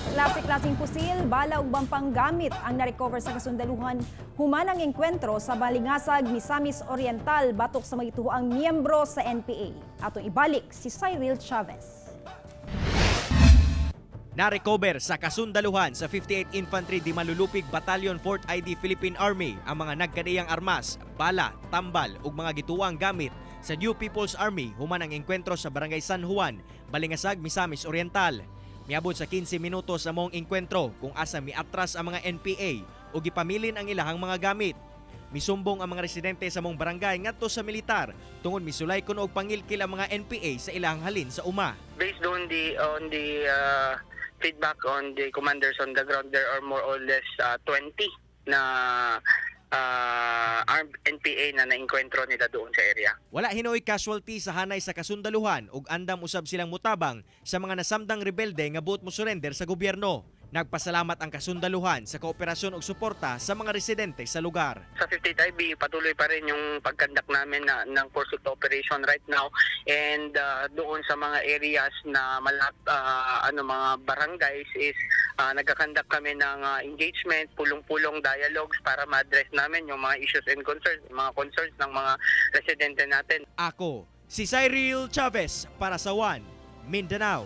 Klase-klaseng pusil, bala ug ubang gamit ang narecover sa kasundaluhan human ang engkwentro sa Balingasag, Misamis Oriental batok sa mga gituoang miyembro sa NPA. Atong ibalik si Cyril Chavez. Na-recover sa kasundaluhan sa 58 Infantry di Malulupig Battalion 4th ID Philippine Army ang mga nagkadiyang armas, bala, tambal ug mga gituoang gamit sa New People's Army human ang engkwentro sa Barangay San Juan, Balingasag, Misamis Oriental. Miabot sa 15 minuto sa maong engkwentro kung asa miatras ang mga NPA ug gipamilin ang ilahang mga gamit. Misumbong ang mga residente sa maong barangay ngadto sa militar tungod misulay kuno og pangilkil ang mga NPA sa ilahang halin sa uma. Based on the feedback on the commanders on the ground, there are more or less 20 na armed NPA na naengkwentro nila doon sa area. Wala hinuoy casualty sa hanay sa kasundaluhan ug andam usab silang mutabang sa mga nasamdang rebelde nga buot mo surrender sa gobyerno. Nagpasalamat ang kasundaluhan sa kooperasyon ug suporta sa mga residente sa lugar. Sa 58 IB, patuloy pa rin yung pag-conduct namin ng pursuit operation right now and doon sa mga areas na ano, mga barangays is nagka-conduct kami ng engagement, pulong-pulong, dialogues para ma-address namin yung mga issues and concerns, mga concerns ng mga residente natin. Ako, si Cyril Chavez para sa One Mindanao.